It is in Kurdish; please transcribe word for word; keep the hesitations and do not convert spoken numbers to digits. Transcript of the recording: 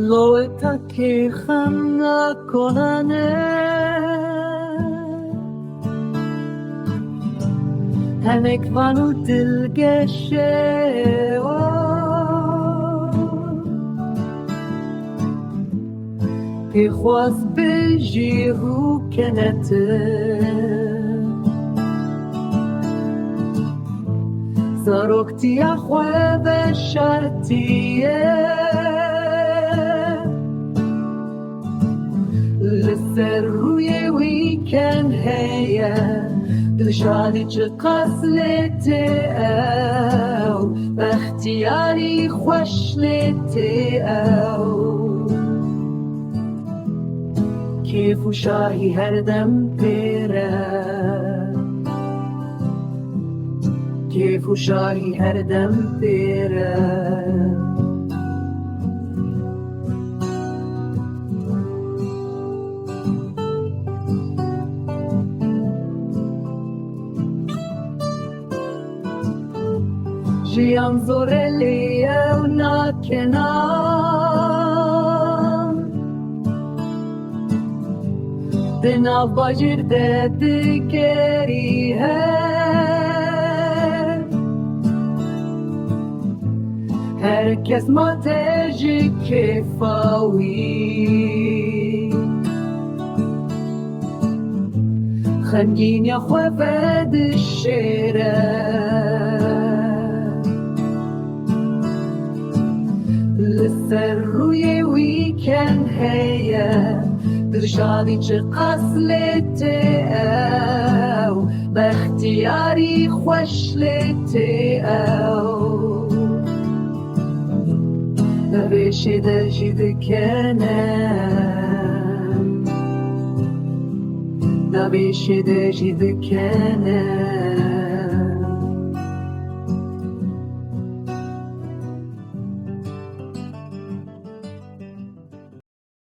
Loetakê xem nakonane. Henek van û dilgeşe o. Pêxwas bi jî rû kenete. Zaroktiya xwe veşartiye. Li ser rûyê wî ken heye, dilşadî çiqas lê tê ew, bextiyarî xweş lê tê ew. Kêf û şahî her dem pêr e. Kêf û şahî her dem pêr e. Jiyan zor e lê ew nakena. Di nav bajêr de digerî hev. Her kes ma te ji kêfa wî. Xemgîniya xwe vedişêre. Li ser rûyê wî ken heye, dilşadî çiqas lê tê ew, bextiyarî xweş lê tê ew. Navê şêde jî dikene, navê şêde jî dikene.